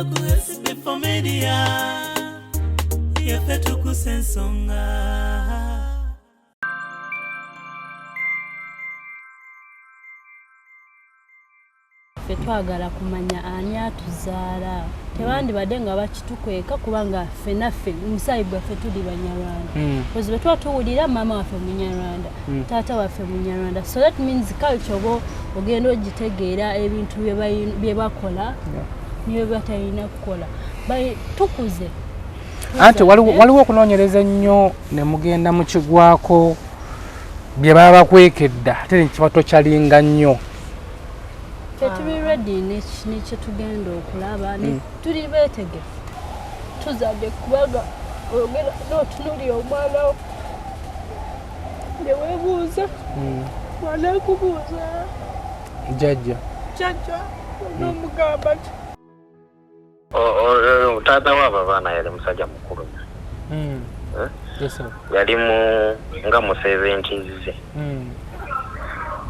Ku SB4 Media yaffe tukusa ensonga. Ffe twagala kumanya ani atuzaala. Tebandibadde nga bakitukweka, kubanga ffe naffe omusaayi gwaffe tuli Banyarwanda. Because bwe tuba tuwulira maama waffe Munyarwanda, taata waffe Munyarwanda, so that means culture oba ogenda ogitegeera, ebintu bye bakola ne bye batalina kukola. Tukuze. Anti waliwo okunoonyereza ennyo ne mugenda mukigwako bye baba bakwekedda, ate nekiba tokyalinga nnyo. Ffe tuli ready nekyetugenda okulaba. Tuli beetegefu, tuzadde, kubanga ogenda n'otunulira omwana wo ne weebuuza, mwana akubuuza jjajja, jjajja, n'omugamba nti Taata waabo abaana yali musajja mukulu. Eh? Yes, sir. Yali mu nga mu 70s,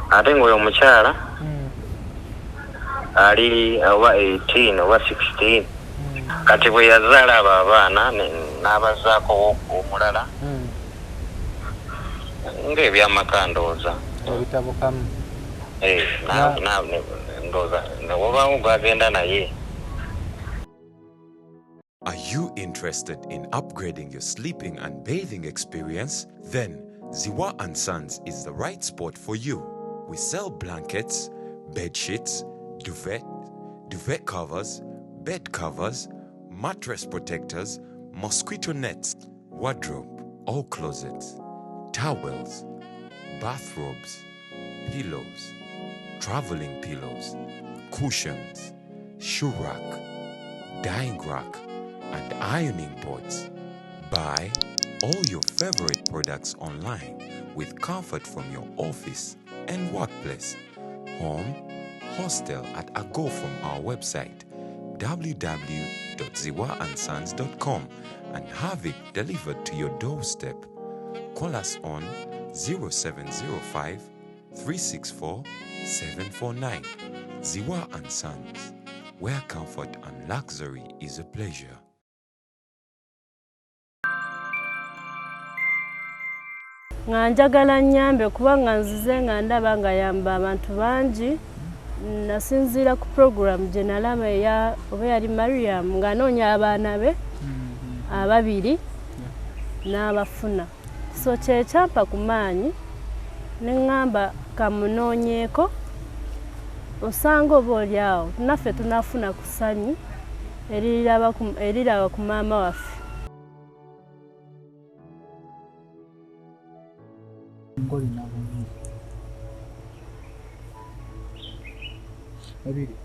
ate ngaoyo omukyala ali oba 18 oba 16. Kati bwe yazaala abo abaana n'abazaako omulala, ng'ebyamaka ndowooza ebitabukamu. Eh, ndowooza newobaawo gwagenda naye. Are you interested in upgrading your sleeping and bathing experience? Then Ziwa and Sons is the right spot for you. We sell blankets, bed sheets, duvet, duvet covers, bed covers, mattress protectors, mosquito nets, wardrobe or closets, towels, bathrobes, pillows, traveling pillows, cushions, shoe rack, drying rack, and ironing boards. Buy all your favorite products online with comfort from your office and workplace, home, hostel at a go from our website www.ziwaandsons.com and have it delivered to your doorstep. Call us on 0705 364 749. Ziwa and Sons, where comfort and luxury is a pleasure. Nga njagala nnyambe, kubanga nzize nga ndaba nga yamba abantu bangi. Nasinziira ku program gye nalaba eya oba yali Mariam ng'anoonya abaana be ababiri n'abafuna, so kyekyampa ku maanyi ne ŋŋamba kamunoonyeeko, osanga oba oli awo naffe tunaafuna ku ssanyu eriraba ku maama waffe. Ngolina bulumi babiri,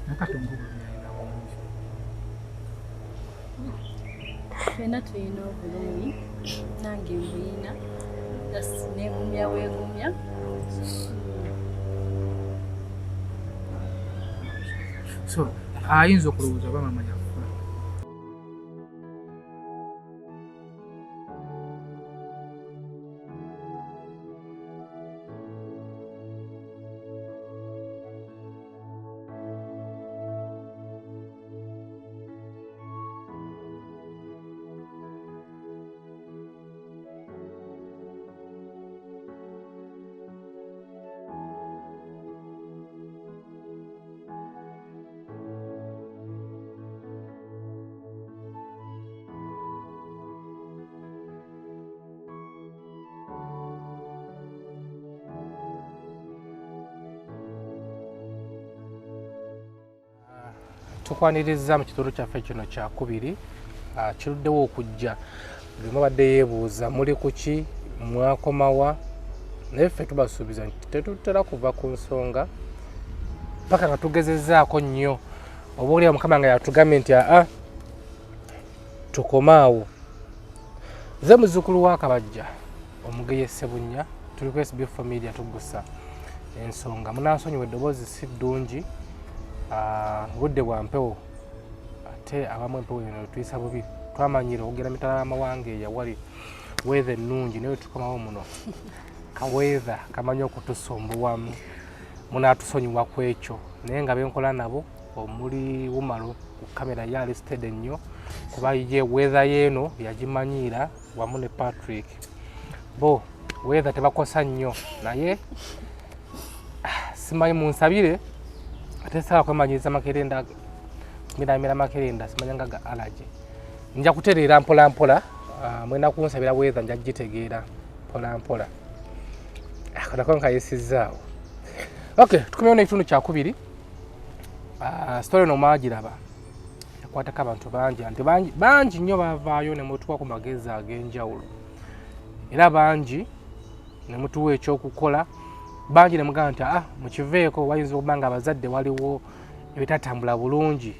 nakatongo bulumi alina bulungi. Ffenna tulina obulumi, nange mbuyina. Just neegumya weegumya. So ayinza okulowooza oba maama yafa. Tukwaniriza mu kitundu kyaffe kino kyakubiri. Kiruddewo okujja buli mubadde yeebuuza muli kuki, mwakomawa, naye ffe tubasuubiza nti tetutera kuva ku nsonga paka nga tugezezzaako nnyo, oba oliawo Mukama nga yatugambye nti aa, tukomaawo. Nze muzzukulu wa Kabajja Omugeye Sebunnya, tuli ku SB Media tugusa ensonga. Munansonyiwa eddoboozi si ddungi. Budde bwa mpewo, ate abamu empewo eno tuyisa bubi. Twamanyira okugenda mitala y'amawanga eyawali weather ennungi, naye tukomawo muno ka weather kamanyi okutusumbuwamu. Munatusonyiwa ku ekyo, naye nga benkola nabo omuli Wumalo ku kamera ye ali steady nnyo kuba ye weather yeeno yagimanyiira wamu ne Patrick. Bo weather tebakosa nnyo naye simanyi munsabire ate sawa kwemanyiriza makerenda miramira makerenda simanya nga ga allergy. Nja kutereera mpola mpola, mwena kunsabira weather nja gitegeera mpola mpola. Akanako nkayisizaawo. Okay, tukomyewo n'ekitundu kyakubiri. Story eno mwagiraba yakwatako abantu bangi, anti bangi nnyo bavaayo ne mutuwa ku magezi ag'enjawulo, era bangi ne mutuwa ekyokukola, bangi ne mugamba nti mukiveeko, wayinza okuba nga abazadde waliwo ebitatambula bulungi,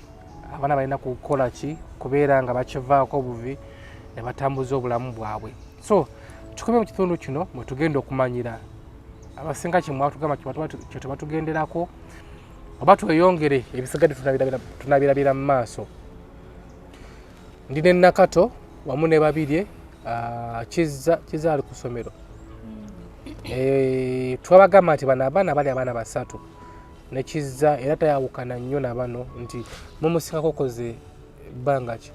abaana balina kukola ki kubeera nga bakivaako buvi ne batambuza obulamu bwabwe. So tukomye mu kitundu kino mwe tugenda okumanyira abasinga kye mwatugamba kye tebatugenderako, oba tweyongere ebisigadde tunabirabira mu maaso. Ndi ne Nakato wamu ne Babirye, Kizza ali ku ssomero. Twabagamba nti bano abaana bali abaana basatu ne Kizza era tayawukana nnyo na bano, nti mumusingako koze bbanga ki?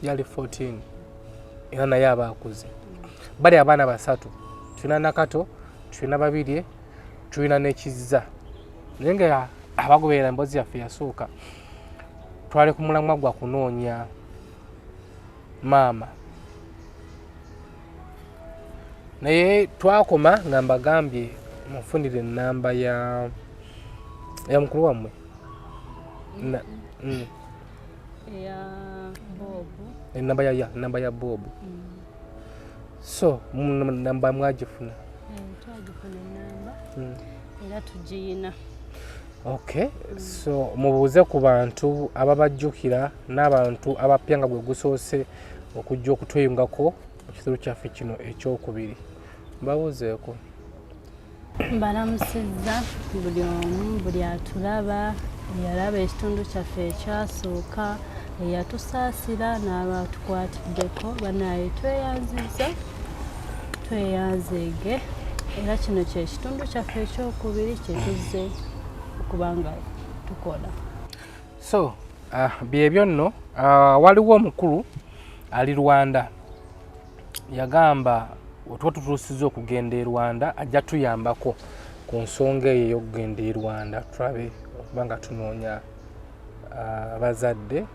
Yali 14 era naye aba akuze. Bali abaana basatu, tulina Nakato, tulina Babirye, tulina ne Kizza. Naye nga abagoberera emboozi yaffe yasooka twali ku mulamwa gwa kunoonya maama, naye twakoma nga mbagambye mufunire ennamba ya mukulu wammwe ennamba ya namba ya Bob. So namba mwagifuna? Twagifuna ennamba era tugiyina. Okay, so mubuuze ku bantu ababajjukira n'abantu abapya nga gwe gusoose okujja okutweyungako mu kitundu kyaffe kino ekyokubiri, mbabuuzeeko. Mbalamusizza buli omu, buli atulaba, eyalaba ekitundu kyaffe ekyasooka, eyatusaasira n'abatukwatiddeko, banaye tweyanzizza, tweyanzeege. Era kino kye kitundu kyaffe ekyokubiri kye tuzze okuba nga tukola. So byebyo nno. Waliwo omukulu ali Rwanda yagamba wetuba tutuusiza okugenda e Rwanda ajja tuyambako ku nsonga eyo ey'okugenda e Rwanda, tulabe okuba nga tunoonya abazadde,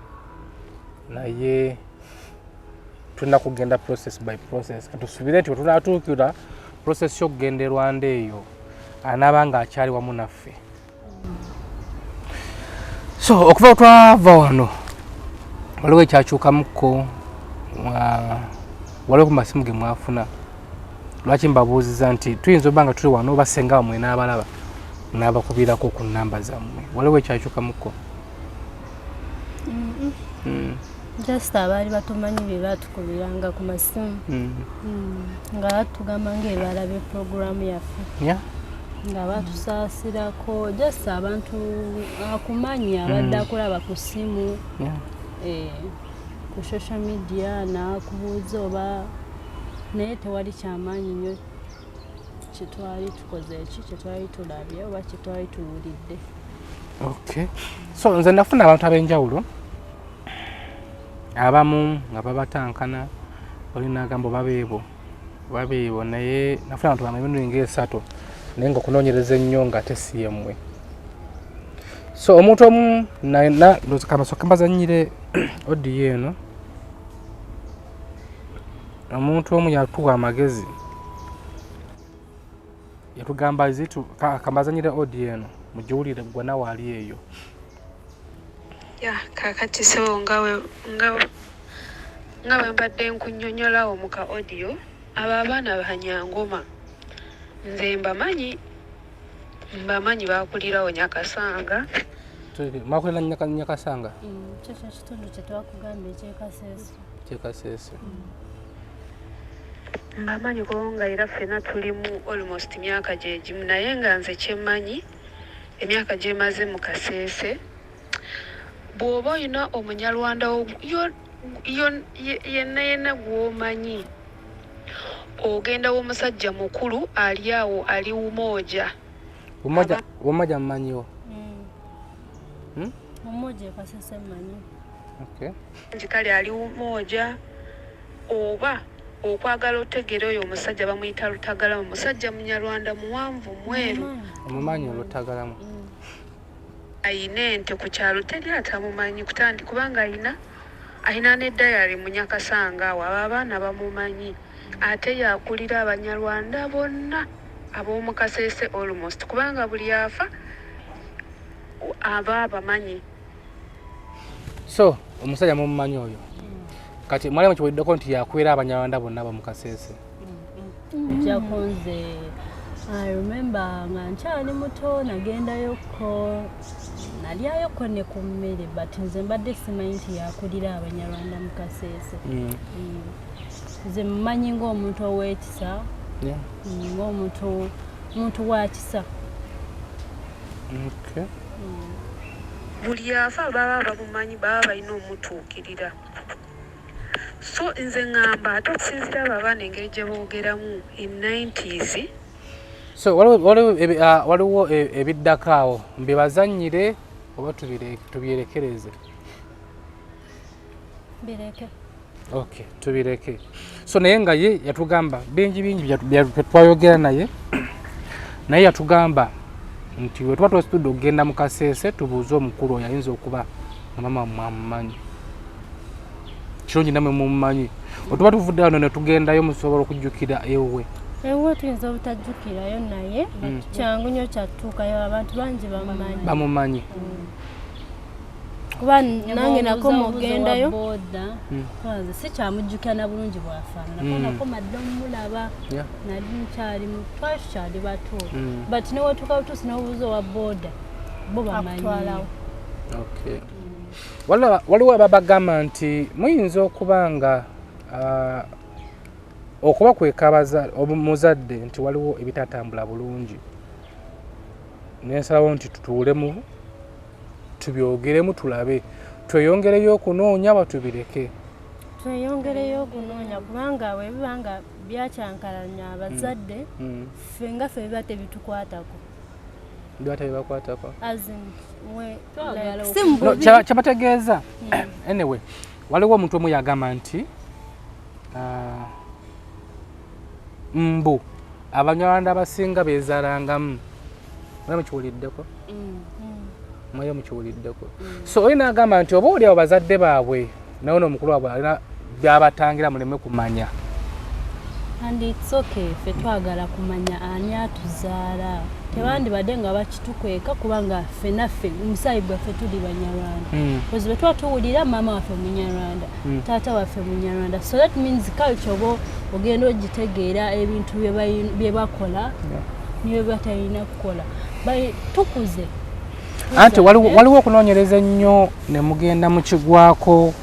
naye tulina kugenda process by process. Katusuubire nti wetunaatuukira process y'okugenda e Rwanda eyo anaaba nga akyali wamu naffe. So okuva twava wano waliwo ekyakyukamukko, waliwo ku masimu ge mwafuna. Lwaki mbabuuziza nti tuyinza okuba nga tuli wano oba senga wammwe n'abalaba n'abakubirako ku nnamba zammwe, waliwo ekyakyukamukko? Just abaali batumanyi bye batukubiranga ku masimu nga batugamba ng'ebalabye puroguramu yaffe, nga batusaasirako. Just abantu akumanyi abadde akulaba ku ssimu, ku social media, n'akubuuza oba, naye tewali kyamaanyi nnyo kyetwali tukoze, eki kyetwali tulabye oba kyetwali tuwulidde. Okay, so nze nafuna abantu ab'enjawulo, abamu nga babatankana, oli nagamba oba babeebo, naye nafuna abantu bange emirundi ng'esatu, naye nga okunoonyereza ennyo nga tesiyemmwe. So omuntu omu kamasooka mbazanyire audio eno. Omuntu omu yatuwa amagezi, yatugamba kambazanyire audio eno mugiwulire gwe nawe ali eyo. Ya kakati sebo, nga bwe mbadde nkunnyonnyolawo mu ka audio, abo abaana Banyangoma nze mbamanyi, bakulirawo Nyakasanga. Mwakulira Nyakasanga? Kyo kitundu kye twakugamba ekyekaseese. Kyekaseese. Mbamanyi kubanga era ffenna tuli mu almost myaka gye gimu, naye nga nze kyemmanyi emyaka gye maze mu Kaseese, bw'oba olina omunyalwanda yenna yenna gw'omanyi, ogenda w'omusajja mukulu ali awo ali Umoja. Umoja mmanyiwo. Omumoja ekasese mmanyi. Okay. Nti kale ali Umoja oba okwagala otegeera oyo omusajja bamuyita Lutagalamu, musajja Munyarwanda muwanvu mweru. Omumanyi Olutagalamu? Ayina ente ku kyalo, teri atamumanyi kutandi kubanga ayina ne dayari mu Nyakasanga awo, abo abaana bamumanyi, ate yakulira Abanyarwanda bonna ab'omu Kasese almost, kubanga buli afa aba abamanyi. So omusajja mumumanyi oyo? Kati mwali mukiwuliddeko nti yakwera Abanyarwanda bonna bamukaseese? Kyakunze I remember nga nkyali muto nagendayoko, nalyayoko ne ku mmere, but nze mbadde simanyi nti yakulira Abanyarwanda mu Kaseese. Nze mumanyi ng'omuntu ow'ekisa, ng'omuntu muntu wa kisa. Buli afa baba bamumanyi, baba balina omutuukirira. So nze ŋŋamba ate okusinziira abo abaana engeri gye boogeramu in 90s. So waliwo ebiddako awo, mbibazannyire oba tubyerekereze? Bireke. Okay, tubireke. So naye nga ye yatugamba bingi bingi bye twayogera naye, naye yatugamba nti we tuba twesitudde okugenda mu Kaseese tubuuze omukulu oyo, ayinza okuba nga mama mwamumanyi kirungi, namwe mumumanyi. Otuba tuvudde wano ne tugendayo, musobola okujjukira ewuwe? Ewuwe tuyinza obutajjukirayo, naye kyangu nnyo kyatuukayo, abantu bangi bamumanyi. Bamumanyi. Kuba nange nakoma ogendayo. Boda. Nze sikyamujjukira na bulungi bwafaanana, kuba nakoma dda omulaba. Nali nkyali twali tukyali bato. But newetuuka butuusi n'obuuza owa boda, bo bamanyi. Akutwalawo. Okay. Waliwo ababagamba nti muyinza okuba nga okuba kweka muzadde nti waliwo ebitatambula bulungi, nensalawo nti tutuulemu tubyogeremu, tulabe tweyongereyo okunoonya aba tubireke. Tweyongereyo okunoonya, kubanga bwe biba nga byakyankalanya abazadde, ffe nga ffe biba tebitukwatako. Biba tebibakwatako. As in, Twagala like, si mu No, bubi. Kyabategeeza anyway, waliwo omuntu omu yagamba nti mbu Abanyarwanda abasinga beezaalangamu. Mwali mukiwuliddeko? Mwali mukiwuliddeko? So oli n'agamba nti oba oli abo bazadde baabwe, naye ono omukulu waabwe alina byabatangira muleme kumanya. And it's okay, ffe twagala kumanya ani atuzaala. Tebandibadde nga bakitukweka, kubanga ffe naffe omusaayi gwaffe tuli Banyarwanda. Because bwe tuba tuwulira maama waffe Munyarwanda, taata waffe Munyarwanda, so that means culture oba ogenda ogitegeera, ebintu bye bakola ne bye batalina kukola. Tukuze. Anti waliwo okunoonyereza ennyo ne mugenda mukigwako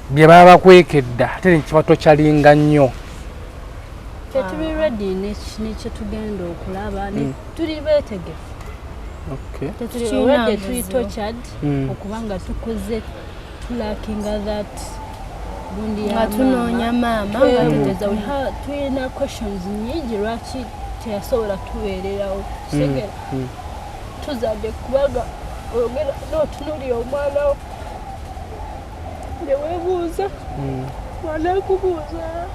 bye baba bakwekedda, ate nekiba tokyalinga nnyo. Ffe tuli ready nekyetugenda okulaba, tuli beetegefu. Tetuli Kirina already tuli buzibu. tortured okubanga tukoze tulakinga that gundi ya Nga tunoonya maama, nga Twebuuza, tulina questions nyingi, lwaki teyasobola tubeererawo? Kitegeera tuzadde, kubanga oyogera n'otunuulira omwana wo ne weebuuza, mwana akubuuza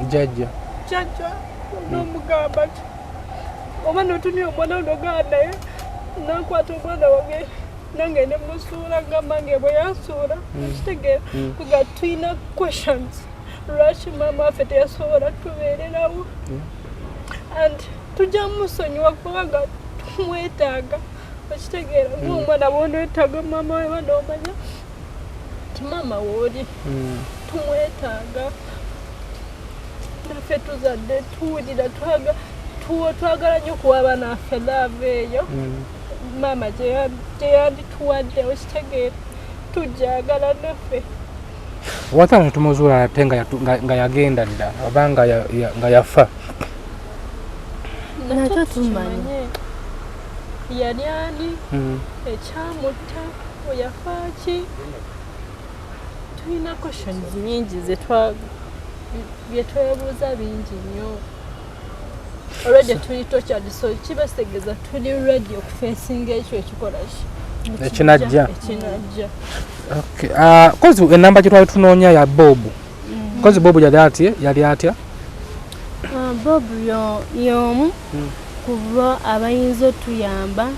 Jjajja. Jjajja, n'omugamba nti oba notunira omwana wo nogamba naye nakwata omwana wange nange ne musuula nga mange bwe yansuula. Okitegeera nga tulina questions, lwaki maama waffe teyasobola tubeererawo? And tujja musonyiwa kubanga tumwetaaga. Okitegeera ngaomwana bwoneetaaga maama we, banomanya ti maama wooli. Tumwetaaga naffe tuzadde, tuwulira twagala nnyo okuwa abaana baffe love eyo maama gye yandituwadde. Okitegeera tujagala naffe. Watano netumuzuula ate nga yagenda dda oba nga yafa. Nakyo tumanyi. Yali ani? Ekyamutta oyafa ki? Tulina questions nyingi byetwebuuza bingi nnyo. Already tuli tortured, so kiba kitegeeza tuli ready okufacinga ekyo ekikola ki. Ekinajja. Ekinajja. Okay. Kozi enamba gye twali tunoonya ya Bob. Kozi Bob yali atya? Yali atya? Bob y'omu kuba abayinza otuyamba,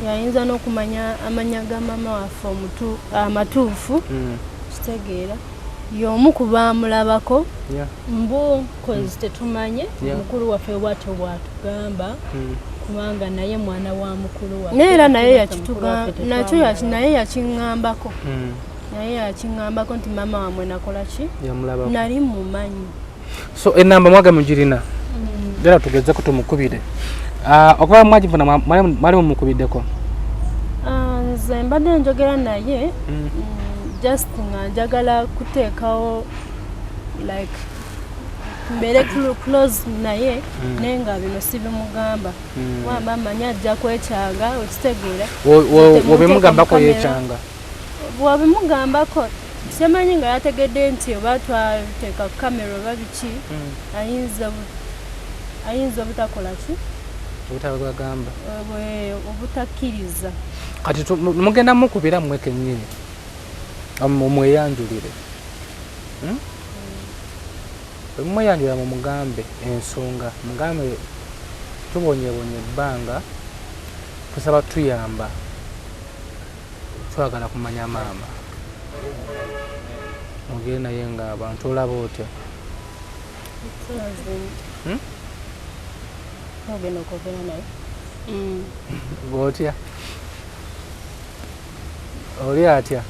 yayinza n'okumanya amanya ga maama waffe amatuufu. Kitegeera y'omu ku baamulabako mbu kozi tetumanye mukulu waffe bwatyo bwatugamba, kubanga naye mwana wa mukulu waffe. Naye era naye nakyo naye yakiŋŋambako, naye yakiŋŋambako nti maama wamwe nakola ki, nali mumanyi. So enamba mwaga mugirina, era tugezeko tumukubire. Okuba mwagifuna mwali mumukubiddeko? Nze mbadde njogera naye just nga njagala kuteekawo like mbeere close naye, naye nga bino sibimugamba. Wamba mmanyi ajja kwekyanga, okitegeera. Wobimugambako yekyanga? Bw'obimugambako simanyi nga yategedde nti oba twateeka kamera oba biki, ayinza obutakola ki, obutabagamba, obutakkiriza. Kati mugenda mukubira mmwe kennyini mumweyanjulire. Bwe mumweyanjulira mumugambe ensonga, mugambe tubonyebonye ebbanga, tusaba tuyamba, twagala kumanya maama. Mugende naye nga abantu. Olaba otya? Ogenda okwogera naye. Bwotya oli atya?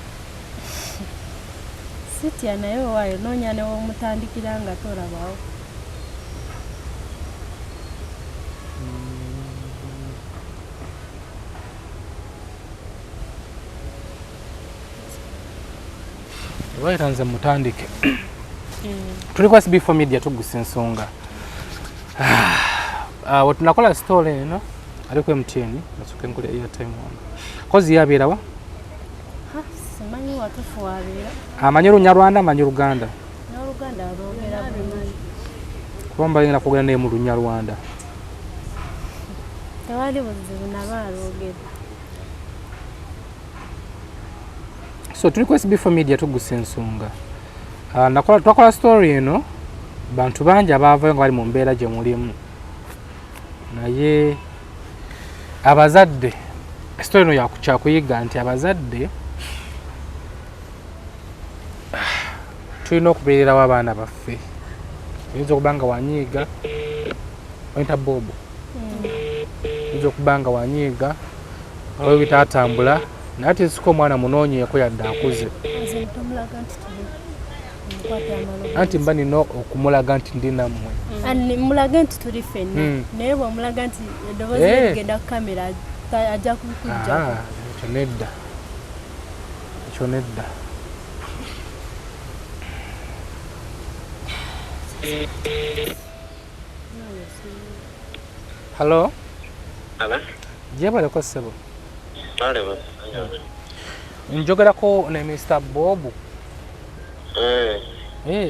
Sitya, naye owaayo noonya newomutandikira nga tolabawo. Obaita nze mutandike. Tuli kwa SB4 Media, tugusa ensonga. Wetunakola story eno ali ku MTN, nasooka nkule airtime wano. Kozi yabeerawa? Simanyi watuufu wabeera. Amanyi Olunyarwanda, amanyi Oluganda? N'Oluganda alwogera bulungi. Kuba mbalina kwogera naye mu Lunyarwanda. Tewali buzibu, nabo alwogera. So tuli ku SB4 Media, tugusa ensonga. Twakola story eno, bantu bangi abaavayo nga bali mu mbeera gye mulimu, naye abazadde, story eno yakyakuyiga nti abazadde tulina okubeererawo abaana baffe. Oyinza okuba nga wanyiiga, oyinta Bobo, oyinza okuba nga wanyiiga waliwo bitatambula, naye ate sika omwana munoonyeeko yadde akuze. Nze tomulaga nti tuli omukwata amalobo. Anti mba nina okumulaga nti ndi nammwe. Mulage nti tuli ffenna, naye bw'omulaga nti eddoboozi ligenda ku kamera, ajja kukujjako. Ekyo nedda, ekyo nedda. Hallo? Aba? Gyebaleko ssebo. Balebo. Njogerako ne Mr. Bob.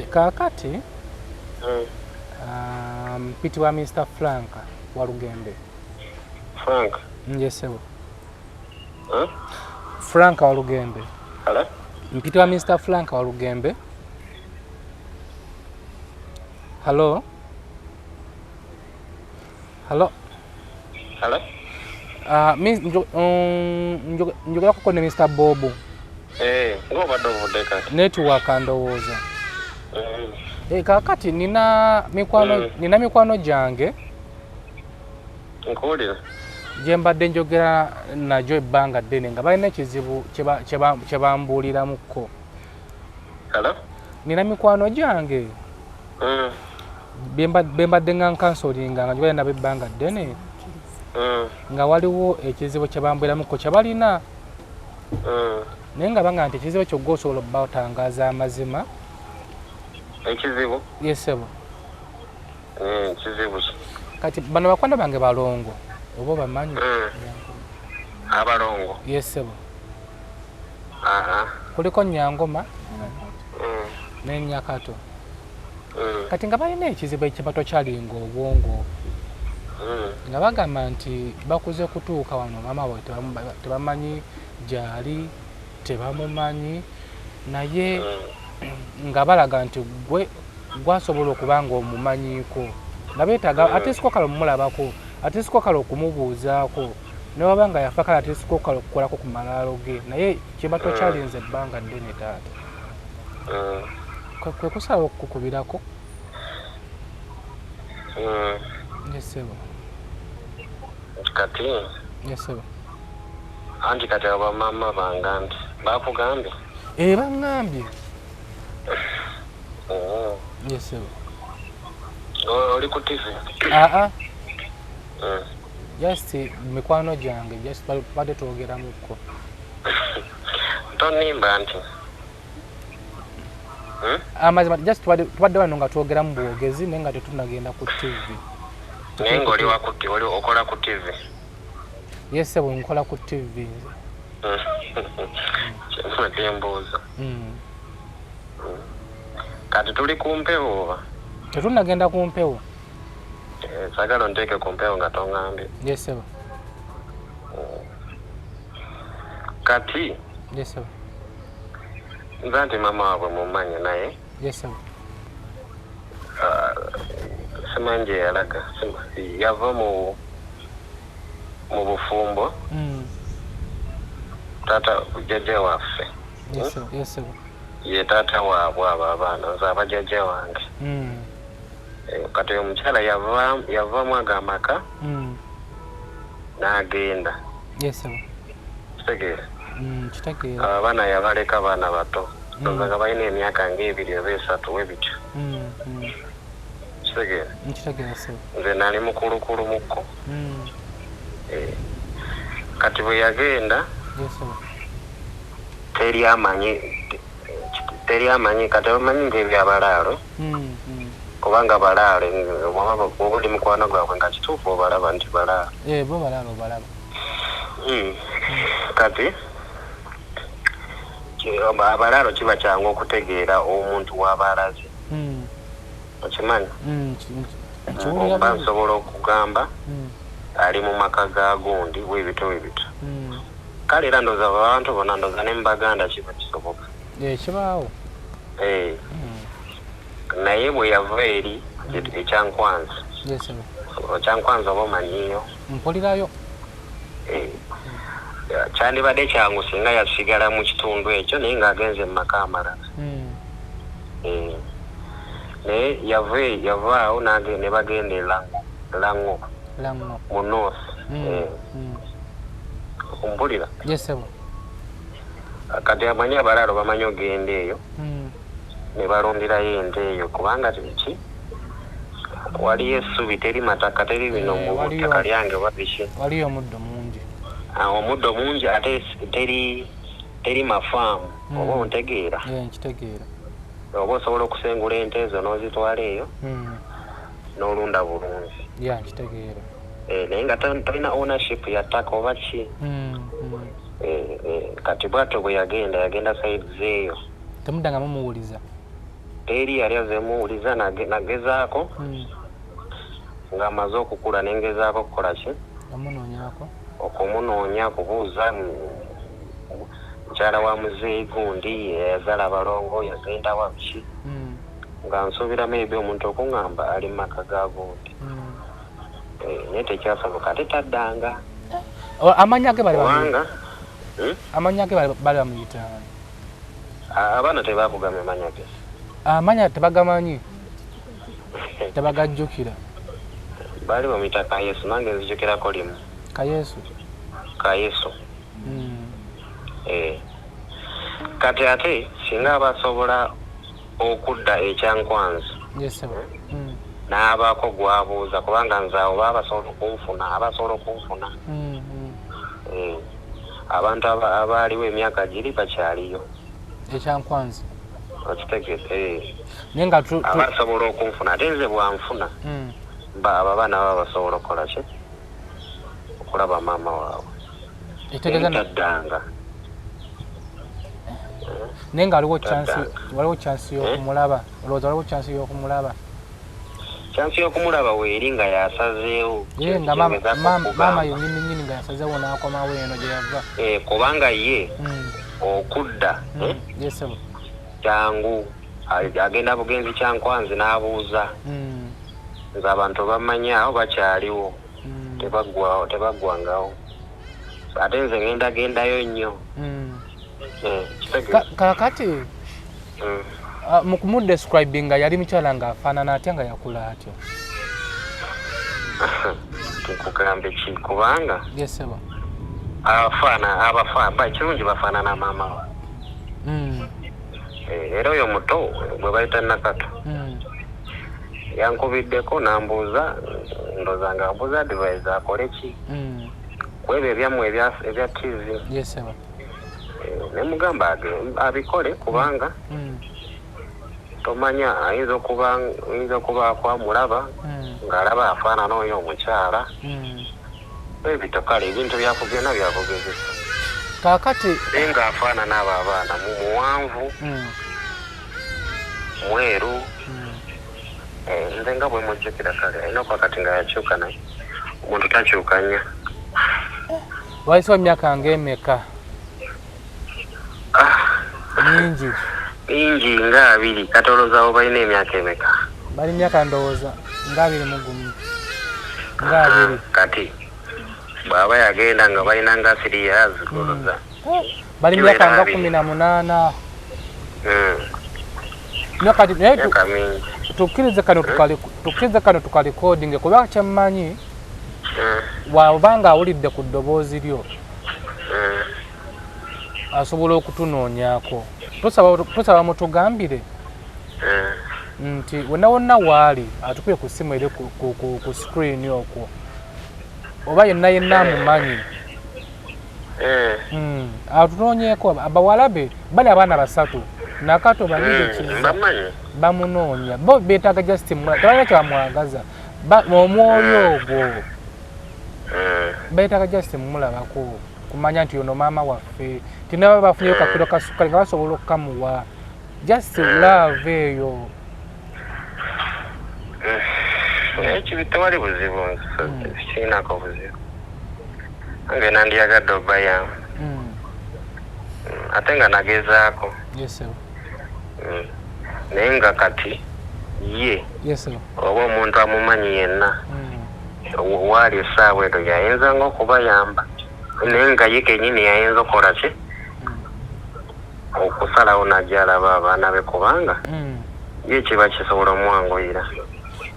Kaakati mpitibwa Mr. Frank Walugembe. Frank? Nje ssebo. Frank Walugembe. Hello? Mpitibwa Mr. Frank Walugembe. Hello? Hello? Hello? Njogerako ne Mr. Bob. Ng'obadde ovudde kati. Network ndowooza. Kaakati nina mikwano, nina mikwano gyange. Nkuwulira. Gye mbadde njogera nagyo ebbanga ddene nga balina ekizibu kye bambuuliramukko. Hello? Nina mikwano gyange be mbadde nga nkansolinga nga njogera nabo ebbanga ddene, nga waliwo ekizibu kye bambuuliramukko kye balina, naye nga banga nti ekizibu ekyo gwe osobola obbatangaaza amazima. Ekizibu? Yes ssebo. Kizibu ki? Kati bano bakwano bange balongo, oba obamanyi? Abalongo? Yes ssebo. Kuliko Nyangoma ne Nyakato. Kati nga balina ekizibu ekibato kyalinga obwongo. Nga bagamba nti bakuze kutuuka wano maama waabwe tebamanyi gyali, tebamumanyi, naye nga balaga nti gwe gwasobola okuba nga omumanyiiko, nga beetaaga ate siko kale omulabako, ate siko kale okumubuuzaako, ne waba nga yafa kale ate siko kale okukolako ku malaalo ge, naye kiba tokyalinze ebbanga ddene taata. Kwe kusalawo okukukubirako. Yes ssebo. Kati Yes ssebo. Anti kati abo bamaama bange anti bakugambye? Eh, baŋŋambye. Yes ssebo. Oli ku TV? Aa. Just mikwano gyange, just badde twogeramukko. Tonimba nti. Amazima just tubadde wano nga twogeramu bwogezi, naye nga tetunagenda ku TV. Naye ng'oli wa ku oli okola ku TV? Yes ssebo, nkola ku TV nze. Kyembadde mbuuza. Kati tuli ku mpewo oba? Tetunnagenda ku mpewo. Eh, saagala onteeke ku mpewo nga toŋŋambye. Yes ssebo. Kati Yes ssebo. Nze nti maama waabwe mumanyi naye. Yes ssebo. Simanyi gye yalaga. Yava mu bufumbo. Taata jjajja waffe. Yes ssebo. Yes ssebo. Ye taata waabwe abo abaana, nze aba jjajja wange. Kati omukyala yavaamu ago amaka n'agenda. Yes ssebo. Kitegeera? Kitegeera. Abo abaana yabaleka baana bato. Ndowooza nga balina emyaka ng'ebiri oba esatu we bityo. Kitegeera? Nkitegeera ssebo. Nze nali mukulukulumukko. Kati bwe yagenda, Yes ssebo. teri amanyi, kati abamanyi ng'ebyabalaalo, kubanga balaalo, bw'oba oli mukwano gwabwe nga kituufu obalaba nti balaalo. Eh, bo balaalo obalaba. Kati abalaalo kiba kyangu okutegeera omuntu w'aba alaze. Okimanyi? Oba nsobola okugamba ali mu maka ga gundi webito webito. Kale era ndowooza abantu bonna, ndowooza ne mu Baganda kiba kisoboka. Kibaawo. Naye bwe yava eri ekyankwanzi. Yes ssebo. Ekyankwanzi oba omanyiiyo? Mpulirayo. Kyandibadde kyangu singa yasigala mu kitundu ekyo, naye ng'agenze mu maka amalala. Naye yavaawo ne bagenda e Lango. Lango. Mu North. Ompulira? Yes ssebo. Kati amanyi abalaalo bamanyi ogenda eyo ne balundirayo ente eyo, kubanga ki waliyo essubi, teri mataka, teri bino mu ttaka lyange oba biki. Waliyo omuddo mungi. Omuddo mungi ate teri mafaamu. Oba ontegeera? Nkitegeera. Oba osobola okusengula ente ezo n'ozitwala eyo n'olunda bulungi. Ya, nkitegeera. Naye nga tolina ownership ya ttaka oba ki. Kati bw'atyo bwe yagenda sides eyo. Temuddangamu muwuliza? Teri yali azemuwuliza, nagezaako ng'amaze okukula ne ngezaako okukola ki? Omunoonyaako? Okumunoonya, kubuuza mukyala wa muzeeyi gundi eyazaala abalongo yagenda wa biki, nga nsuubira maybe omuntu okuŋŋamba ali mu maka ga gundi. Naye tekyasoboka, ate taddanga. Amannya ge bali amannya ge bali bamuyita ani? Abaana tebakugambye amannya ge. Amannya tebagamanyi, tebagajjukira. Baali bamuyita Kayesu, nange nzijukirako limu. Kayesu? Kayesu. Kati ate singa abasobola okudda ekyankwanzi. Yes ssebo. N'abaako gw'abuuza, kubanga nze awo baba basobola okunfuna, abasobola okunfuna. Abantu abaaliwo emyaka giri bakyaliyo. Ekyankwanzi. Okitegedde? Naye nga abasobola okunfuna, ate nze bwanfuna, abo abaana baba basobola okukola ki? Okulaba maama waabwe. Taddanga. Naye nga waliwo chance, waliwo chance y'okumulaba. Olowooza waliwo chance y'okumulaba? Chance y'okumulaba weeri nga yasazeewo. Ye nga maama yennyini nnyini nga yasazeewo n'akomawo eno gye yava. Eh, kubanga ye okudda kyangu, agenda bugenzi Kyankwanzi n'abuuza. Nze abantu bamanyi awo bakyaliwo, tebaggwangawo. Ate nze ngenda gendayo nnyo. Kaakati mu kumudescribinga yali mukyala ng'afaanana atya, nga yakula atya? Nkugambe ki, kubanga Yes, sir. Abafaana kirungi bafaanana maama we. Era oyo muto gwe bayita Nakato yankubiddeko n'ambuuza, ndowooza nga ambuuza advice akole ki ku ebyo ebyammwe ebya TV. Yes, sir. Ne mugamba abikole kubanga tomanya ayinza okuba amulaba ng'alaba afaanana oyo omukyala. Ebito kale ebintu byakugenda byakugezesa. Kaakati naye ng'afaanana abo abaana muwanvu, mweru. Nze nga bwe mujjukira kale alina okuba kati nga yakyuka, naye omuntu takyuka nnyo. Wayisewo emyaka ng'emeka? Mingi. Mingi nga 20. Kati olowooza abo balina emyaka emeka? Bali myaka ndowooza nga 21, nga 20. Kati bw'aba yagenda nga balina nga 3 years, olowooza bali myaka nga 18. Kati naye tukkirize kano tukalikodinge, kuba kyemmanyi bw'aba awulidde ku ddoboozi lyo asobola okutunoonyaako. Tusaba mutugambire nti wonna wonna waali atukubye ku ssimu eri ku screen okwo, oba yenna yenna amumanyi atunoonyeeko. Abawala be bali abaana 3, Nakato, Balide, Kiza, bamunoonya. Bo beetaaga just tebalina kyebamwagaza, omwoyo ogwo beetaaga just mumulabako kumanya nti ono maama waffe. Tinaba bafunyeyo kakiro ka sukali nga basobola okukamuwa, just love eyo. Ekibi tewali buzibu, kirinako buzibu. Nange nandyagadde obayamba, ate nga nagezaako, naye nga kati ye oba omuntu amumanyi yenna waali essaawa eno yayinza nga okubayamba, naye nga ye kenyini yayinza okukola ki okusalawo najja alaba abaana be, kubanga ye kiba kisobola omwanguyira.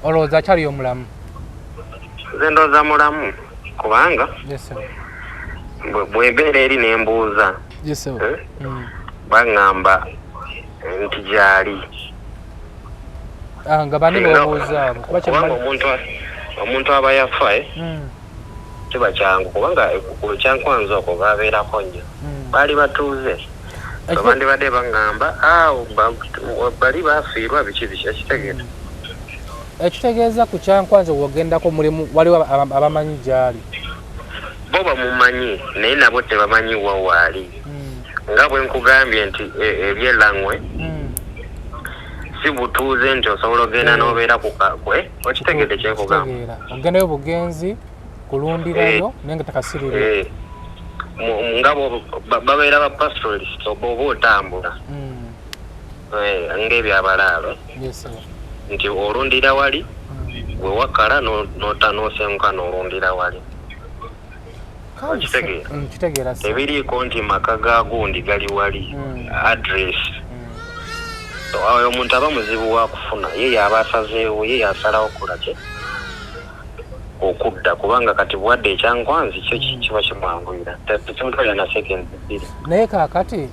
Olowooza akyaliyo omulamu? Nze ndowooza mulamu, kubanga bwembeera eri nembuuza, baŋŋamba nti gyali. Nga bani bobuuza abo? Kubanga omuntu aba yafa kiba kyangu, kubanga Kyankwanzi okwo babeerako nnyo, baali batuuze, bandibadde baŋŋamba bali bafiirwa biki biki, ekitegeera. Ekitegeeza ku Kyankwanzi wogendako mulimu waliwo abamanyi gyali? Bo bamumanyi, naye nabo tebamanyi wa waali. Nga bwe nkugambye nti ebyelangwe si butuuze nti osobola ogenda n'obeera kukwe. Okitegedde kyenkugamba? Ogendayo bugenzi kulundirayo naye nga takasirire. Nga babeera ba pastoralist, oba otambula ng'ebyabalaalo nti olundira wali bwe wakala n'osenguka n'olundira wali. Okitegeera? Tebiriiko nti maka ga gundi gali wali address. Oyo omuntu aba muzibu wa kufuna. Ye yaba asazeewo, ye yasalawo kukola ki okudda, kubanga kati bwadde eKyankwanzi kyo kiba kimwanguyira, tekimutwalira na seconds 2. Naye kaakati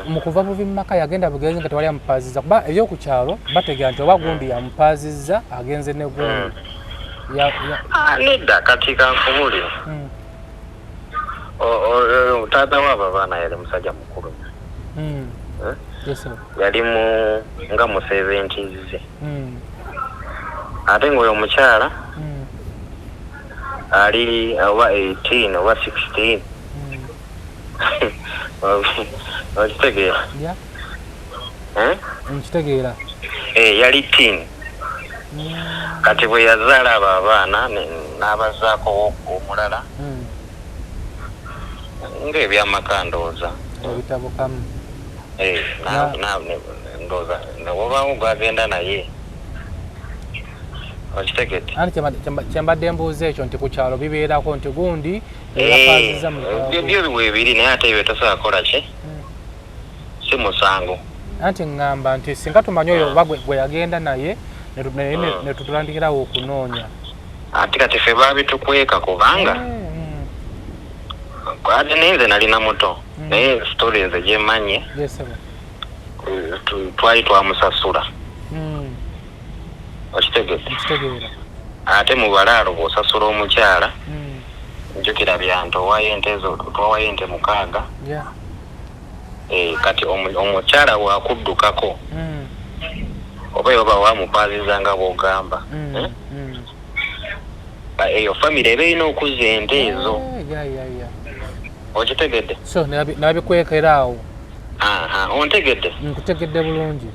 mu kuva buvi mu maka yagenda bugenzi nga tewali amupaazizza? Kuba ebyoku kyalo bategeera nti oba gundi yamupaazizza agenze ne gundi. Nedda, kati kankubuulire. Taata waabo abaana yali musajja mukulu. Yali mu nga mu 70s, ate ng'oyo omukyala ali oba 18 oba 16. Okitegeera? Nkitegeera. Yali teen. Kati bwe yazaala abo abaana n'abazaako omulala ng'ebyamaka ndowooza ebitabukamu. Ndowooza newobaawo gwagenda naye, okitegedde? Anti kyembadde mbuuza ekyo nti ku kyalo bibeerako nti gundi yapaziza mu Byo weebiri, naye ate ebyo tosobola kukola ki, si musango. Anti ŋŋamba nti singa tumanyi oyo oba gwe yagenda naye ne tutandikirawo okunoonya. Ate kati ffe baabitukweka kubanga ate naye nze nalina muto, naye story nze gyemmanye, Yes, sir. Twali twamusasula, okitegedde? Nkitegeera. Ate mu balaalo bw'osasula omukyala, njukira byanto owayo ente ezo, twawayo ente 6. Kati omukyala bw'akuddukako oba yoba wamupaziza nga bw'ogamba, eh? Eyo famire eba erina okuzza ente ezo. Eh, yeah. Okitegedde? So nebabikwekera awo. Aha, ontegedde? Nkutegedde bulungi.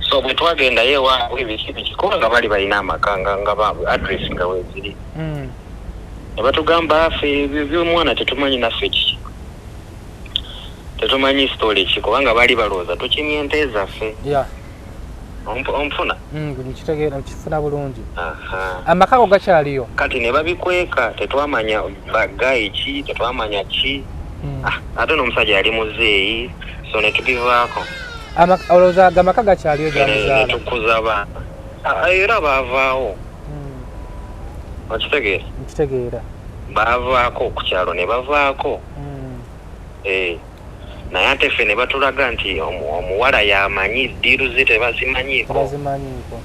So bwe twagendayo ewaabwe biki biki, kubanga bali balina amaka nga address nga weeziri, ne batugamba ffe ebyo by'omwana tetumanyi, naffe kiki tetumanyi story ki, kubanga bali balowooza tukimye ente zaffe. Onfuna? Nkitegeera, nkifuna bulungi. Aha. Amaka ago gakyaliyo? Kati ne babikweka, tetwamanya bagayi ki, tetwamanya ki. Ah, ate n'omusajja yali muzeeyi, so ne tubivaako. Olowooza ago amaka gakyaliyo Ne gyamuzaala? tukuza abaana. Ah, era baavaawo, okitegeera? Nkitegeera. Baavaako ku kyalo ne bavaako. Naye ate ffe ne batulaga nti omuwala yamanyi deal ze, tebazimanyiiko. Tebazimanyiiko.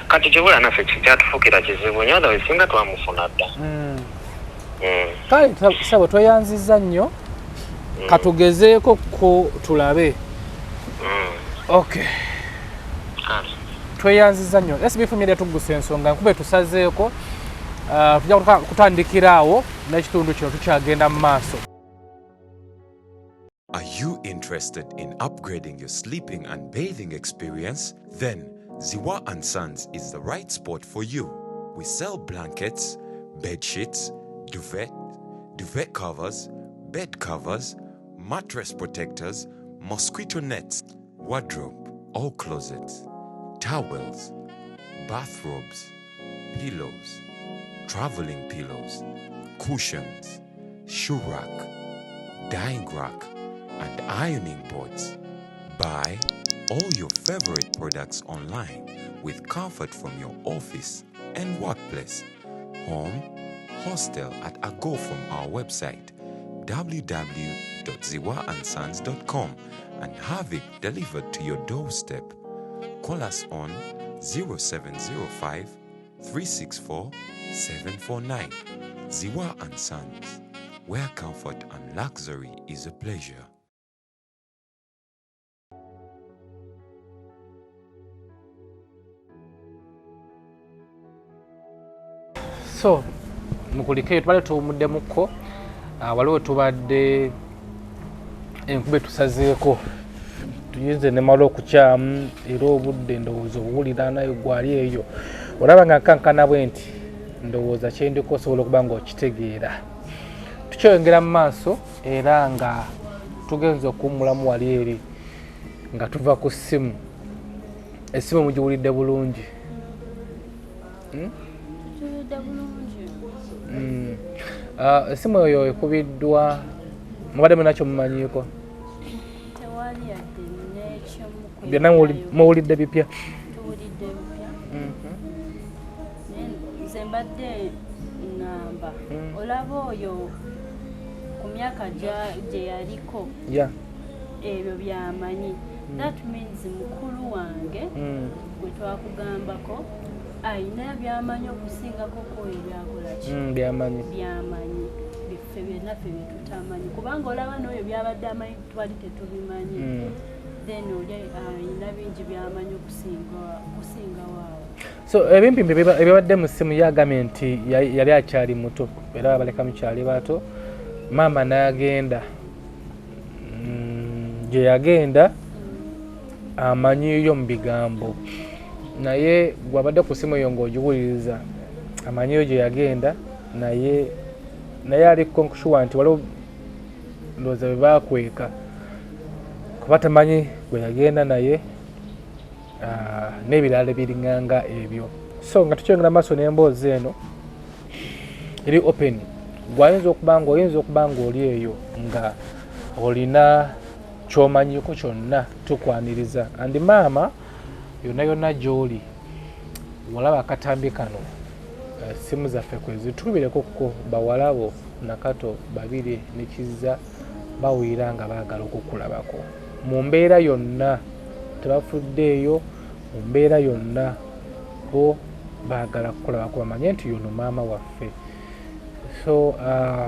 Kati kibula naffe kyatufuukira kizibu nnyo, otherwise singa twamufuna dda. Kale sabo, tweyanziza nnyo. Katugezeeko ko tulabe. Okay. Kale. Tweyanziza nnyo. SB Media tuggusa ensonga nkube tusazeeko. Tujja kutandikira awo n'ekitundu kino tukyagenda mu maaso. Are you interested in upgrading your sleeping and bathing experience? Then Ziwa and Sons is the right spot for you. We sell blankets, bed sheets, duvet, duvet covers, bed covers, mattress protectors, mosquito nets, wardrobe or closets, towels, bathrobes, pillows, traveling pillows, cushions, shoe rack, drying rack, and ironing boards. Buy all your favorite products online with comfort from your office and workplace, home, hostel at a go from our website www.ziwaandsons.com and have it delivered to your doorstep. Call us on 0705 364 749. Ziwa and Sons, where comfort and luxury is a pleasure. So mukulikeyo, tubadde tuwumuddemukko. Waliwo tubadde enkuba etusazeeko, tuyinze nemala okukyamu, era obudde ndowooza obuwulira nayo gwali eyo olaba nga nkankana bwe nti, ndowooza kyendiko osobola okuba nga okitegeera. Tukyeyongera mu maaso era nga tugenza okuwummulamu wali eri nga tuva ku ssimu. Essimu mugiwulidde bulungi? Tukiwulidde bulungi. Essimu eyo ekubiddwa, mubadde munakyo mumanyiiko? Tewali yadde n'ekimu. Byonna muwulidde bipya? Tuwulidde bipya. Naye nze mbadde ŋŋamba, olaba oyo ku myaka gye yaliko, ebyo byamanyi, that means mukulu wange gwe twakugambako ayina byamanyi okusingako kwoyo byakola ki. Byamanyi. Byamanyi biffe byennaffe byetutamanyi, kubanga olaba n'oyo byabadde amanyi twali tetubimanyi. Then oli ayina bingi byamanyi okusinga waawo. So ebimpimpi ebibadde mu ssimu, yagambye nti yali akyali muto era babaleka mukyali bato, maama n'agenda. Gye yagenda amanyiyo mu bigambo. Naye gwabadde ku simu eyo ng'ogiwuliriza amanyiyo gye yagenda, naye naye ali konkushuwa nti waliwo ndowooza bwe baakweka kuba tamanyi gwe yagenda naye n'ebirala ebiringanga ebyo. So nga tukyongera maaso n'emboozi eno eri open, gwayinza okuba nga oyinza okuba nga oli eyo nga olina kyomanyiko kyonna, tukwaniriza. Andi maama yonna yonna gy'oli walaba akatambi kano, simu zaffe kwe zituubireko bawalabo Nakato Babiri ne Kizza bawulira nga baagala okukulabako mu mbeera yonna, tebafuddeeyo mu mbeera yonna, bo baagala kukulabako bamanye nti yono maama waffe. So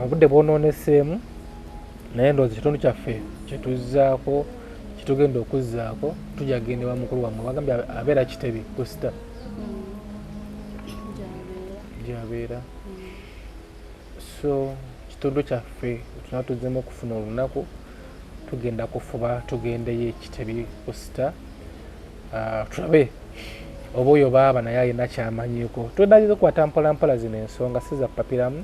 obudde bwonooneseemu, naye ndowooza ekitundu kyaffe kyetuzzaako kyetugenda okuzzaako tujja kugenda ewa mukulu wammwe, bagambye abeera Kitebi Kusita gyabeera. So kitundu kyaffe tuna tuzzemu okufuna olunaku, tugenda kufuba tugendeyo Ekitebi Kusita, tulabe oba oyo baaba naye alina kyamanyiiko. Tugenda kukwata mpola mpola zino ensonga si za kupapiramu.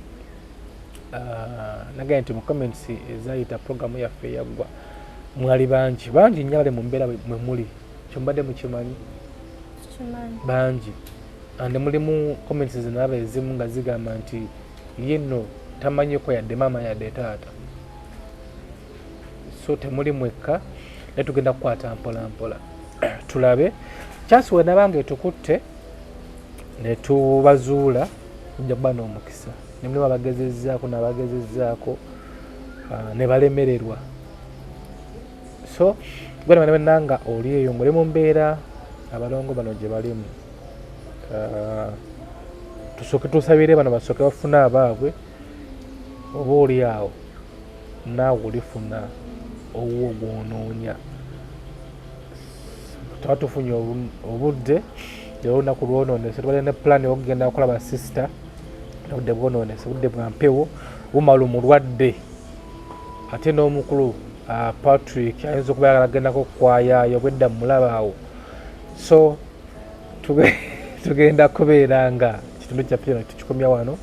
Nagambye nti mu comments ezayita programu yaffe eyaggwa mwali bangi bangi nnyo abali mu mbeera mwe muli, kyomubadde mukimanyi bangi, and mulimu comments zinalaba ezimu nga zigamba nti ye nno tamanyiko yadde maama yadde taata. So temuli mwekka, naye tugenda kukwata mpola mpola tulabe chance wenabanga etukutte ne tubazuula, tujja kuba n'omukisa. Ne mulimu abagezezzaako n'abagezezzaako ne balemererwa. So gwe nga oli eyo ng'oli mu mbeera abalongo bano gye balimu, tusooke tusabire bano basooke bafune abaabwe, oba oli awo naawe olifuna owuwo gw'onoonya. Tuba tufunye obudde era olunaku lwonoonese, tubadde ne pulaani okugenda okulaba sisita, obudde bwonoonese, obudde bwa mpewo bumala omulwadde, ate n'omukulu Patrick ayinza okuba ayagala agendako okukwayayo obwedda mulaba awo. So tugenda kubeera nga kitundu kyaffe kino tukikomya wano,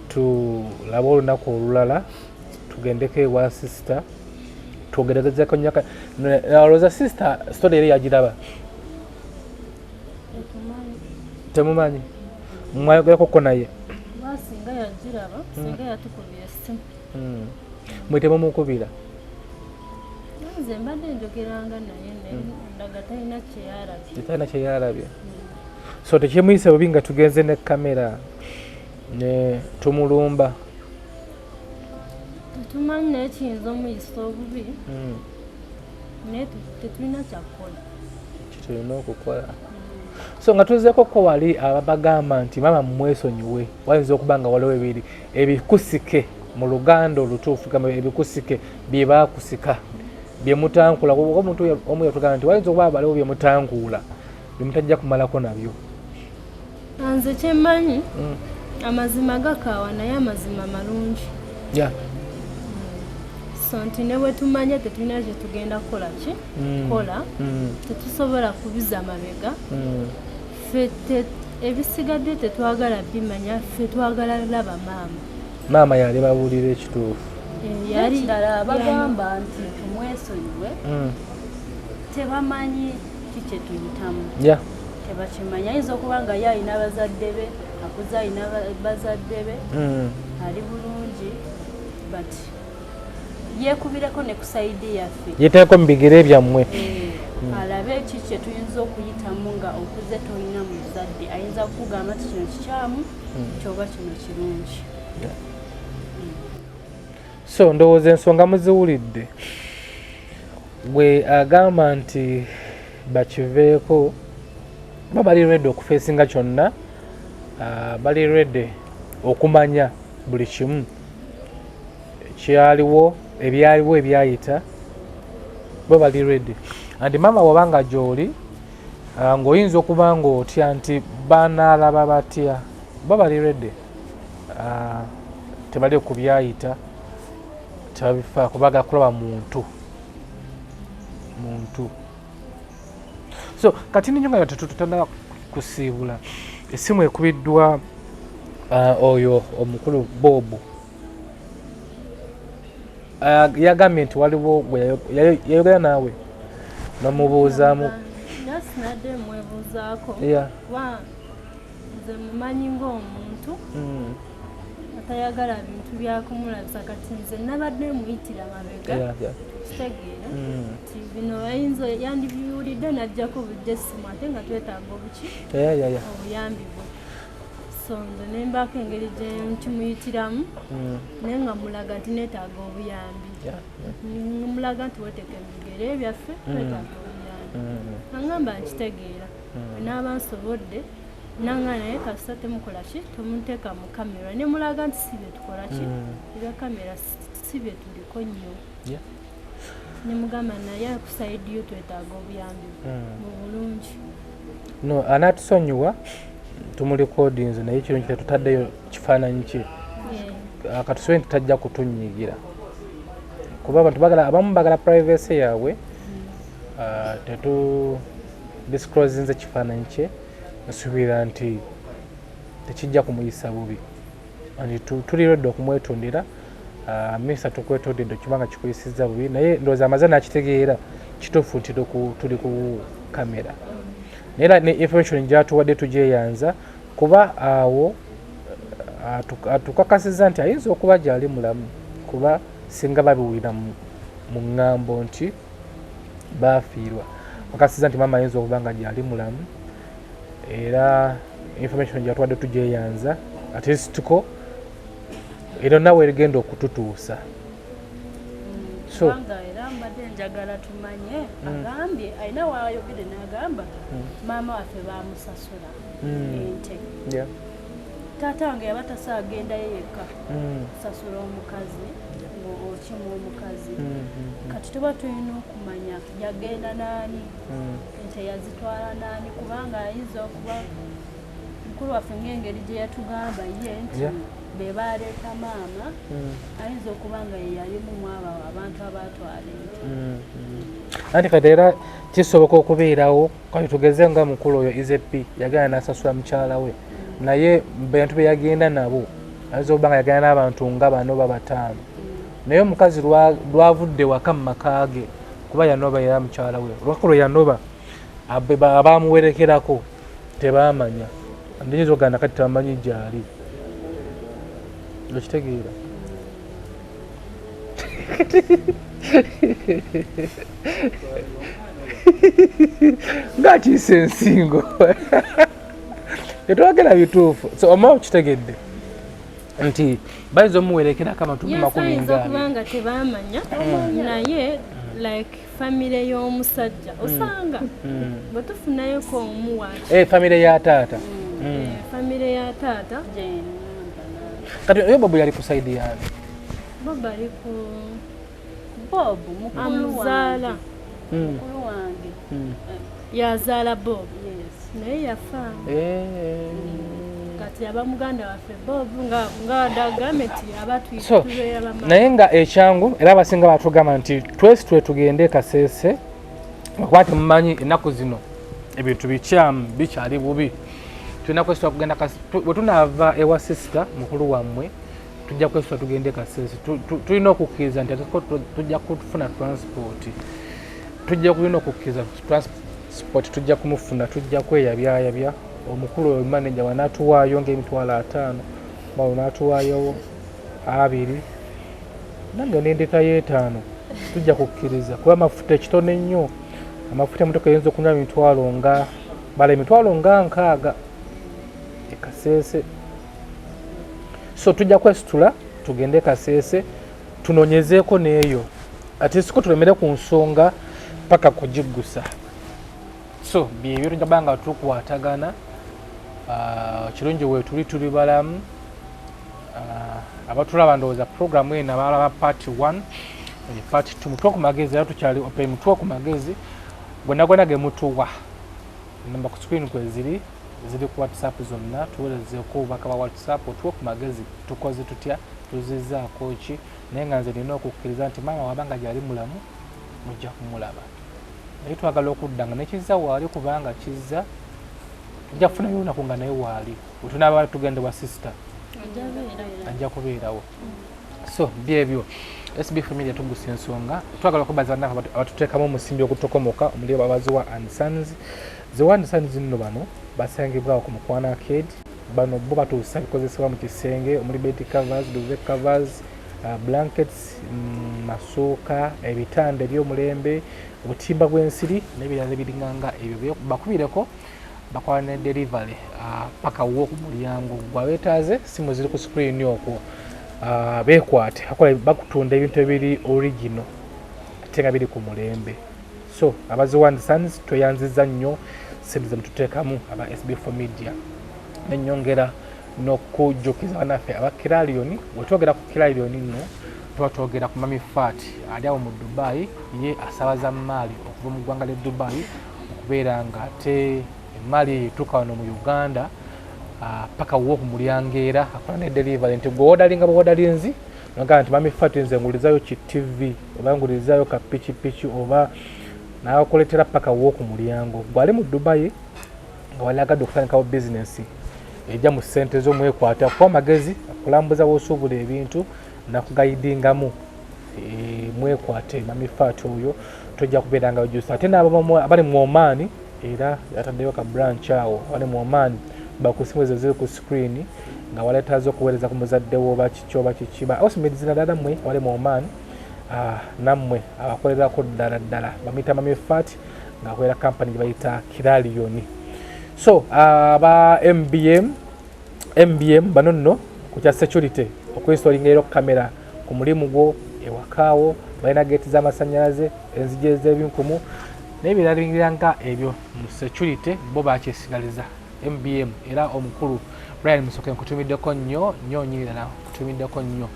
tulabe olunaku olulala tugendeko ewa sisita twogerezeko nyaka. Olowooza sisita story eri yagiraba? Temumanyi, mwayogerekoko naye? Singa yagiraba, singa yatukubira essimu. Mwe temumukubira? Nze mbadde njogeranga naye, naye ndaga talina kyeyalabye. Talina kyeyalabye, so tekimuyise bubi nga tugenze ne kamera ne tumulumba? Tetumanyi, naye kiyinza omuyisa obubi, naye tetulina kyakukola. Kitulina okukola. So nga tuzeeko ko wali abagamba nti maama mumwesonyiwe, wayinza okuba nga waliwo ebiri ebikusike mu Luganda olutuufu, gamba ebikusike bye baakusika bye mutankula. Kuba omuntu omu yatugamba nti wayinza okuba waliwo bye mutankuula bye mutajja kumalako nabyo. Nze kyemmanyi, amazima gakaawa, naye amazima malungi. So nti ne bwe tumanya tetulina kye tugenda kukola ki kola, tetusobola kubiza mabega. Ffe ebisigadde tetwagala bimanya, ffe twagala laba maama. Maama yali babuulira ekituufu. Eh, yali Ekirala, abagamba nti tumwesonyiwe tebamanyi ki kye tuyitamu. Tebakimanyi. Ayinza okuba nga ye alina bazadde be, akuze alina bazadde be, ali bulungi, but yeekubireko ne ku side yaffe. Yeteeko mu bigere byammwe. Eh, alabe ki kye tuyinza okuyitamu nga okuze tolina muzadde ayinza kukugamba nti kino kikyamu kyoba kino kirungi. So ndowooza ensonga muziwulidde. Gwe agamba nti bakiveeko, ba bali ready okufeesinga kyonna, bali ready okumanya buli kimu kyaliwo, ebyaliwo ebyayita, bo bali ready. And maama, wabanga gy'oli ng'oyinza okuba ng'otya nti banaalaba batya, bo bali ready, tebali ku byayita, tebabifaako, baagala kulaba muntu muntu. So kati ninyo nga tetutandika kusiibula, essimu ekubiddwa oyo omukulu Bob. Yagambye nti waliwo yayogera naawe nomubuuzaamu. Nasinadde mwebuuzaako nze mumanyi ng'omuntu atayagala bintu byakumulabisa, kati nze nabadde muyitira mabega kitegeera nti bino ayinza yandibiwulidde najjako bujja essimu ate nga twetaaga obuki obuyambi bwe. So nze nembaako engeri gye nkimuyitiramu naye nga mulaga nti neetaaga obuyambi, mulaga nti weteeke mu bigere byaffe twetaaga obuyambi. Angamba nkitegeera naaba nsobodde nanga naye kasita temukola ki temunteeka mu kamera, ne mulaga nti si bye tukola ki ebya kamera si bye tuliko nnyo. Ne mugamba naye ku side yo twetaaga obuyambi mu bulungi. No, anaatusonyiwa tumulikodinze naye kirungi tetutaddeyo kifaananyi kye. Katusobe nti tajja kutunyigira kuba abantu bagala, abamu bagala privacy yaabwe. Tetu disclosinze kifaananyi kye, nsuubira nti tekijja kumuyisa bubi. Tuli ready okumwetondera. Minisita, tukwetondedde kubanga kikuyisizza bubi, naye ndowooza amaze n'akitegeera kituufu nti tuli ku kamera, naye era ne information gyatuwadde tugyeyanza kuba awo atukakasizza nti ayinza okuba gyali mulamu, kuba singa babiwulira mu ŋŋambo nti bafiirwa, kakasiza nti maama ayinza okuba nga gyali mulamu. Era information gyatuwadde tugyeyanza, at least ko era nawe erigenda okututuusa. So kubanga era mbadde njagala tumanye, agambye alina wayogedde n'agamba maama waffe bamusasula ente. Taata wange yaba tasaagendayo yekka kusasula omukazi ng'okima omukazi. Kati tuba tulina okumanya yagenda naani, ente yazitwala naani, kubanga ayinza okuba mukulu waffe ng'engeri gye yatugamba ye nti be baleeta maama, ayinza okuba nga ye yalimu mu abo abantu abatwala ente. Anti kati era kisoboka okubeerawo, kati tugeze nga mukulu oyo Ezp yagenda n'asasula mukyala we, naye bantu be yagenda nabo ayinza okuba nga yagenda n'abantu nga bano babataano, naye omukazi lwavudde waka mu maka ge kuba yanoba, era mukyala we olunaku lwe yanoba abamuwerekerako tebamanya, ndiyinza okugamba kati tebamanyi gyali. Okitegeera ngaakiisa ensingo tetwagera bituufu. So oma okitegedde nti bayinza omuwerekerako abantu makumi ayinza okuba nga tebamanya, naye like famire y'omusajja osanga bwe tufunayoko omuwaki famire ya taata. Famire ya taata. Kati oyo Bobo yali ku side yange. Bobo ali ku Bob mukulu amuzaala. Wange, mukulu wange. Yazaala Bob naye yafa. Kati aba muganda waffe Bob nga ndagambe nti aba So, tubeera bama. Naye nga ekyangu era abasinga batugamba nti twesi twe tugende Kasese, okuba temumanyi ennaku zino ebintu bikyamu bikyali bubi, tulina kwesitula kugenda bwe tunaava ewa sister mukulu wammwe tujja kwesitula tugende Kasese. Tulina okukkiriza nti ate tujja kufuna transport, tujja kulina okukkiriza transport tujja kumufuna, tujja kweyabyayabya omukulu oyo manager wanaatuwaayo ng'emitwalo 50, bawo n'atuwaayo 20, nange nendetayo 5, tujja kukkiriza kuba amafuta ekitono ennyo, amafuta emotoka eyinza okunywa emitwalo nga bala emitwalo nga 60 e Kasese. So tujja kwesitula tugende Kasese tunonyezeeko n'eyo, ate siko tulemere ku nsonga paka kugiggusa. So byebyo tujja kuba nga tukwatagana. Kirungi weetuli tuli balamu. Abatulaba ndowooza programu eno abalaba part 1, part 2, mutuwe ku magezi, era tukyali open, mutuwe ku magezi gonna gonna ge mutuwa. Namba ku screen kwe ziri, ziri ku WhatsApp zonna, tuwerezeeko obubaka bwa WhatsApp otuwe ku magezi, tukoze tutya, tuzizzaako ki. Naye nga nze nina okukkiriza nti maama wabanga gyali mulamu mujja kumulaba. Naye twagala okudda nga ne Kizza waali, kubanga Kizza tujja kufunayo olunaku nga naye waali, wetunaaba tugenda wa sister ajja kubeerawo. So byebyo SB Family tugusa ensonga. Twagala okubaza bannaffe abatuteekamu omusimbi ogutokomoka omuli abaziwa and Sons. Ziwa and Sons nno bano basangibwawo ku Mukwano Arcade. Bano bo batuusa bikozesebwa mu kisenge omuli bed covers, duvet covers, blankets, masuuka, ebitanda eby'omulembe, obutimba bw'ensiri n'ebirala ebiringanga ebyo. Bakubireko, bakola ne delivery paka wo ku mulyango. Gwabeetaaze, simu ziri ku screen okwo, beekwate. Akola bakutunda ebintu ebiri original ate nga biri ku mulembe. So abaziwa and Sons, tweyanziza nnyo sente zemututeekamu aba SB4 Media. Nenyongera n'okujjukiza bannaffe aba Kiralion. Wetwogera ku Kiralion nno tuba twogera ku Mami Fat ali awo mu Dubai. Ye asabaza maali okuva mu ggwanga ly'e Dubai, okubeera nga ate emaali eyo etuuka wano mu Uganda paka wo ku mulyango, era akola ne delivery nti gwe wodalinga bwewodalinzi nagamba nti Mami Fat, nze ngulizayo ki TV oba ngulizayo ka pikipiki oba nakuletera paka wo ku mulyango. Gwali mu Dubai nga walagadde okutandikawo bizinesi ejja mu ssente zo, mwekwata kuba amagezi akulambuza wosuubula ebintu nakugayidingamu. Mwekwate Mami Fat oyo, tojja kubeera nga ojusa. Ate n'abamu abali mu Oman, era yataddeyo ka branch awo. Abali mu Oman bakusimu ezo ziri ku screen nga waleetaza okuweereza ku muzadde wo oba kiki oba kiki. Ba osmedzina ddala mmwe abali mu Oman, nammwe abakolerako ddala ddala bamuyita Mami Fat ng'akolera kampani gye bayita Kiralion. So aba MBM, MBM bano nno ku kya security, okwinstallinga era kamera ku mulimu gwo, ewakaawo, balina geeti z'amasannyalaze, enzigi ez'ebinkumu n'ebirala bingira nga ebyo mu security, bo bakyesigaliza MBM. Era omukulu Brian Musoke, nkutumiddeko nnyo nnyo nnyini ddala, nkutumiddeko nnyo.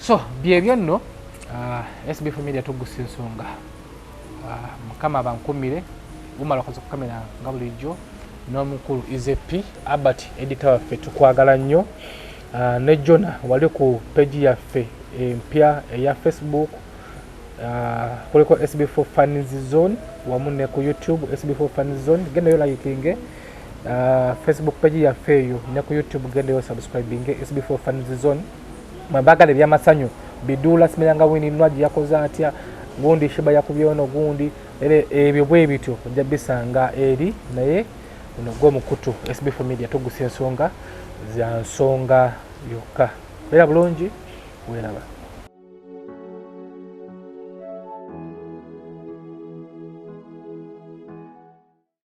So byebyo nno, SB Media tugusa ensonga. Mukama bankumire gumala okoze ku kamera nga bulijjo, n'omukulu Izep Albert, editor waffe, tukwagala nnyo. Ne Jona wali ku page yaffe empya eya Facebook, kuliko SB4 Fans Zone, wamu ne ku YouTube SB4 Fans Zone. Gendayo likinge Facebook page yaffe eyo, ne ku YouTube gendayo subscribing SB4 Fans Zone. Mwebagala ebyamasanyu biduula simiranga Winnie Nwagi yakoze atya, gundi Sheebah yakubye ono gundi, era ebyo bwe bityo ojja bisanga eri. Naye guno gw'omukutu SB4 Media, tugusa ensonga za nsonga yokka. Beera bulungi, weeraba.